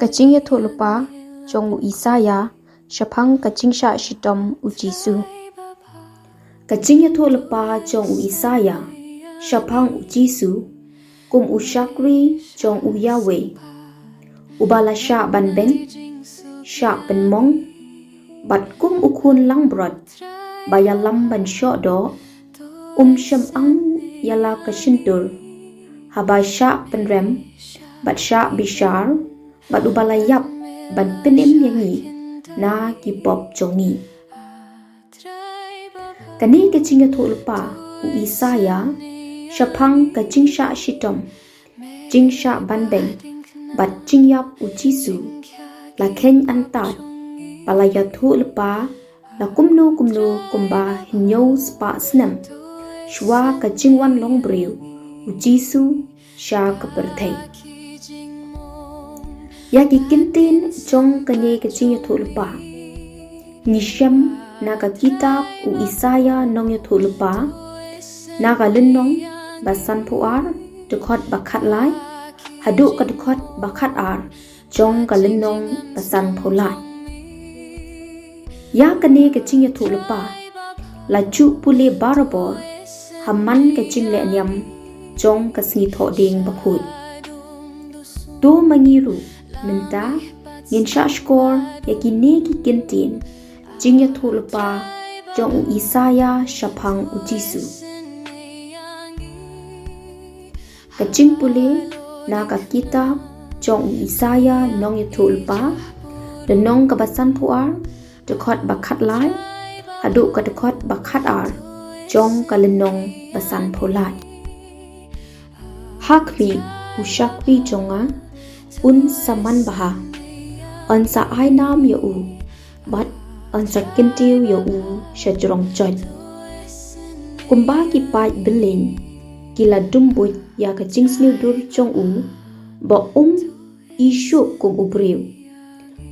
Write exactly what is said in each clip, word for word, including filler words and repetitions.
Ka jingïathuhlypa jong u Isaïah shaphang ka jingshah shitom u Jisu. Ka jingïathuhlypa jong u Isaïah shaphang u Jisu kum u shakri jong u Yahweh, uba la shah ban beng, shah pynmong, bad kum u khun langbrot ba ïalam ban shoh doh, um shym ang ïa la ka shyntur, haba shah pynrem bad shah bishar, bad uba la ïap ban pynim ïa ngi na ki pop jong ngi. Kane ka jingïathuhlypa u Isaïah shaphang ka jingshah shitom, jingshah ban beng, bad jingïap u Jisu la kheiñ antad, ba la ïathuhlypa la kumno kumno kumba hynñiew spah snem shuwa ka jingwan long briew u Jisu sha ka pyrthei. Ïa ki kyntien jong kane ka jingïathuhlypa ngi shem na ka kitab u Isaïah nongïathuhlypa, na ka lynnong ba sanphew ar, dkhot ba khatlai haduh ka dkhot ba khatar jong ka lynnong ba sanphew lai. Ïa kane ka jingïathuhlypa la ju pule barabor ha man ka jingleh niam jong ka Sngi Thohdieng Bakhuid. To ma ngi ruh mynta ngin shah shkor ïa kine ki kyntien jingïathuhlypa jong u Isaïah shaphang u Jisu. Ka jingpule na ka kitab jong u Isaïah nongïathuhlypa, lynnong kaba sanphew ar, dkhot ba khatlai haduh ka dkhot ba khatar jong ka lynnong ba sanphew lai. Ha khmih, u shakri jong nga un sa man bha, yn sa ai nam ïa u, bad yn sa kyntiew ïa u sha jrong joit. Kumba ki paid byllien ki la dum buit ïa ka jingsniew dur jong u, ba um i shuh kum u briew,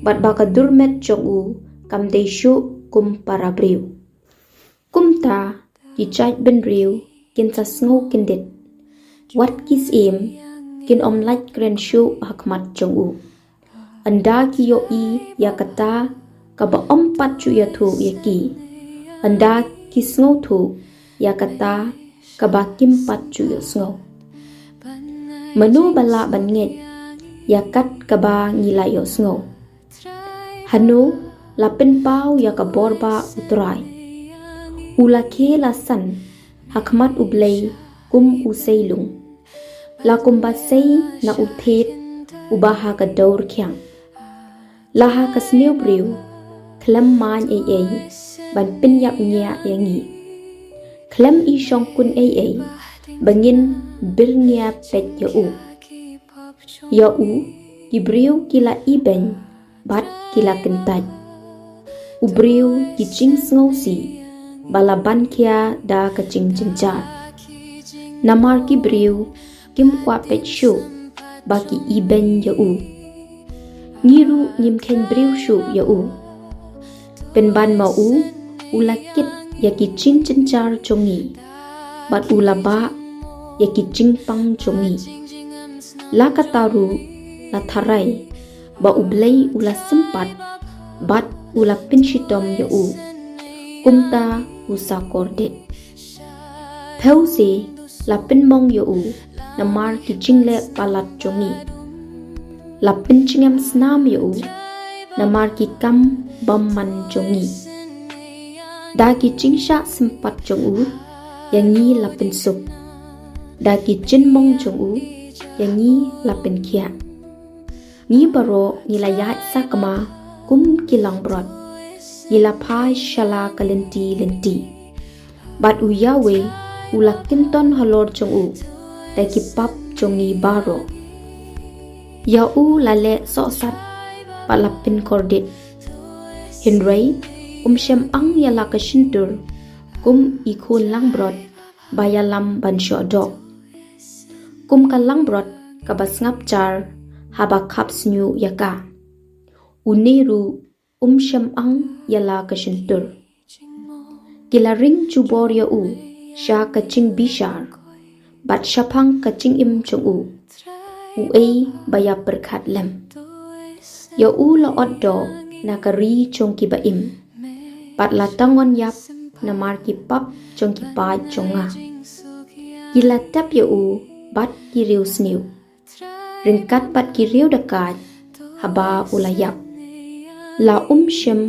bad ba ka dur met jong u kam dei shuh kum para briew. Kumta ki jait bynriew kin sa sngew kyndit, wat ki syiem kin ym lait kren shuh ha khmat jong u. Ynda ki ïohi ïa kata kaba ym pat ju ïathuh ïa ki, ynda ki sngewthuh ïa kata kaba kim pat ju ïohsngew. Mano ba lah ban ngeit ïa kat kaba ngi la ïohsngew? Hano la pynpaw ïa ka bor ba U Trai? U la khie la san ha khmat U Blei kum u seilung, la kumba sei na u thied uba ha ka dewrkhiang. La ha ka sniew briew khlem main ei ei ban pynïap ñiah ïa ngi, khlem i shongkun ei ei ba ngin byrngia peit ïa u. Ïa u ki briew ki la ibeiñ bad ki la kyntait. U briew ki jingsngewsih ba la ban khia da ka jingjynjar. Namar ki briew kim kwah peit shuh ba ki ibeiñ ïa u. Ngi ruh ngim kheiñ briew shuh ïa u. Pynban ma u, u la kit ïa ki jingjynjar jong ngi, bad u la bah ïa ki jingpang jong ngi. La kata ruh la tharai ba U Blei u la sympat bad u la pynshitom ïa u. Kumta u sa kordit. Phew se la pynmong ïa u namar ki jingleh palat jong ngi. La pynjngem snam ïa u namar ki kam bymman jong ngi. Da ki jingshah sympat jong u ïa ngi la pynsuk. Da ki jingmong jong u ïa ngi la pynkhiah. Ngi baroh ngi la ïaid sakma kum ki langbrot, ngi la phai sha la ka lynti lynti. Bad u Yahweh u la kynton halor jong u da ki pap jong ngi baroh. Ïa u la leh sohsat bad la pynkordit. Hynrei um shym ang ïa la ka shyntur kum i khun langbrot ba ïalam ban shoh doh, kum ka langbrot kaba sngap jar haba khap shñiuh ïa ka. Une ruh um shym ang ïa la ka shyntur. Ki la ring jubor ïa u sha ka jingbishar bad shaphang ka jingim jong u, uei ba ïa pyrkhat lem. Ïa u la ot doh na ka ri jong ki ba im, bad la tangon ïap namar ki pap jong ki paid jong nga. Ki la tep ïa u bad ki riewsniew, ryngkat bad ki riew dakaid, haba u la ïap. La um shym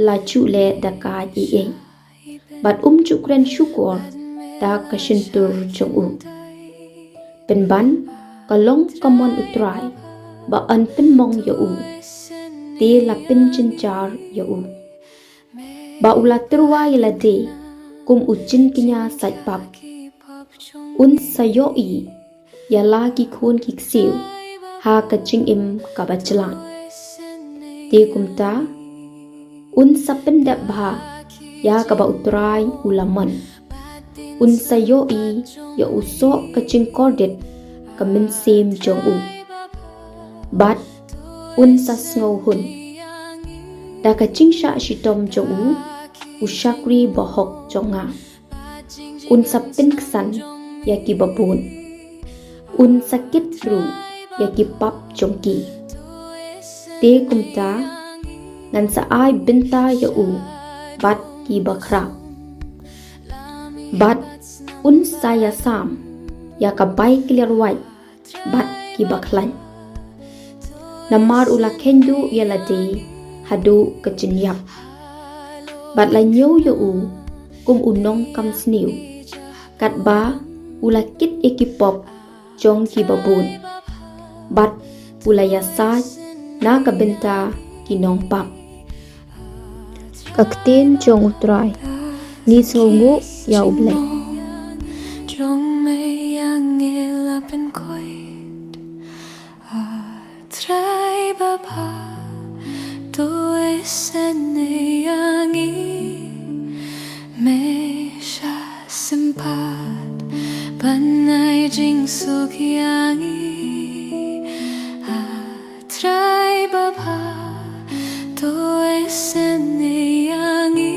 la ju leh dakaid ei ei, bad um ju kren shukor da ka shyntur jong u. Pynban, ka long ka mon U Trai ba yn pynmong ïa u, te la pynjynjar ïa u. Ba u la tyrwa ïa lade kum u jingkñia sait pap. Un sa ïohi ïa la ki khun ki ksiew ha ka jingim kaba jlan. Te kumta, un sa pyndep bha ïa kaba U Trai u la mon. Un sa ïohi ïa u soh ka jingkordit ka mynsiem jong u, bad un sa sngewhun. Da ka jingshah shitom jong u, u shakri bahok jong nga un sa pynksan ïa ki babun. Un sa kit ruh ïa ki pap jong ki. Te kumta, ngan sa ai bynta ïa u bad ki bakhraw, bad un sa ïasam ïa ka bai kliar wait bad ki bakhlaiñ. Namar u la kheiñ duh ïa lade haduh ka jingïap, bad la ñiew ïa u kum u nongkam sniew, katba u la kit ïa ki pop jong ki babun, bad u la ïasaid na ka bynta ki nongpap. Ka ktien jong U Trai. Ngi sngewnguh ïa U Blei. Jong me ïa ngi la pynkoit, A Trai Baba, to isynei ïa ngi. Me shah sympat ban ai jingsuk ïa ngi. A Trai Baba, to isynei ïa ngi.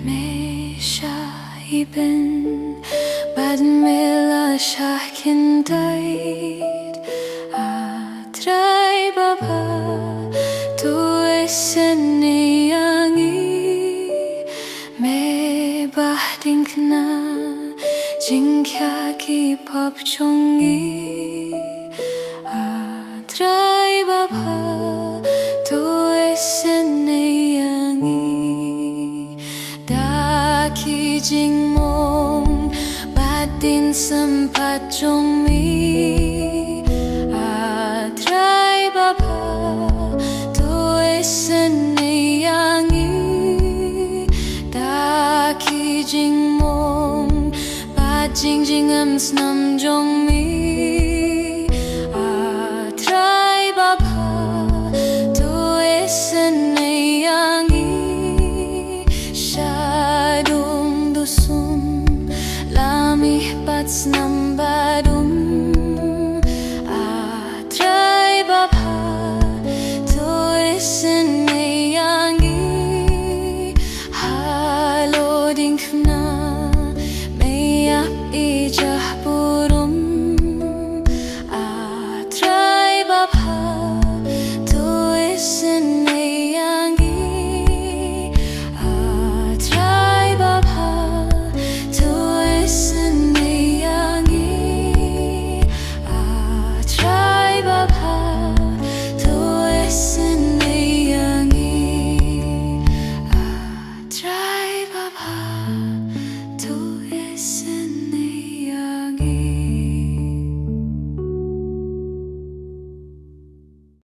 Me shah ibeiñ bad me la shah kyntait. A Trai Baba, to isynei ïa ngi. Me bah diengphna jingkhia ki pop jong ngi. A Trai Baba, to isynei ïa ngi. Da ki jingmong bad dien sympat jong me. A Trai Baba, to isynei ïa ngi. Da ki jingmong bad jingjngem snam jong me. A Trai Baba, to isynei ïa ngi. Sha dum dusum la mih pat snam ba